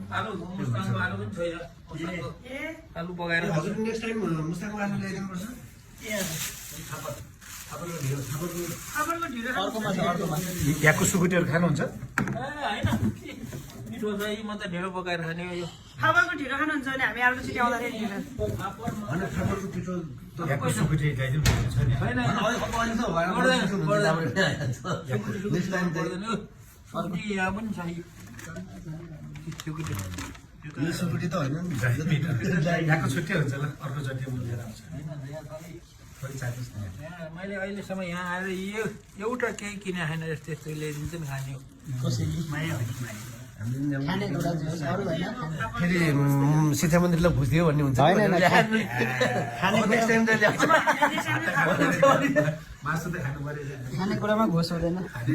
आलु मुस्ताङको आलु पनि छैन मुस्ताङको आलु पकाएर हजुर नेक्स्ट टाइम मुस्ताङको आलु ल्याइदिनुपर्छ यहाँको सुकुटीहरू खानुहुन्छ होइन मिठो छ यी म त ढेँडो पकाएर खाने हो यो फापरको ढिँडो खानुहुन्छ भने हामी आलु छिटी आउँदाखेरि ढिँडो होइन फापरको पिठो यहाँको सुकुटी ल्याइदिनु हुन्छ नि होइन नेक्स्ट टाइम सब्जी यहाँ पनि छ यो सुकुटी त होइन नि यहाँको छुट्टै हुन्छ ल अर्कोचोटि म लिएर आउँछु मैले अहिलेसम्म यहाँ आएर यो एउटा केही किने खाएन यस्तो यस्तो ल्याइदिन्छ नि खाने हो फेरि सीता मन्दिरलाई भुझ्दियो भन्ने हुन्छ नेक्स्ट टाइम त ल्याउँछ मासु त खानु पऱ्यो खानेकुरामा घोष हुँदैन खाने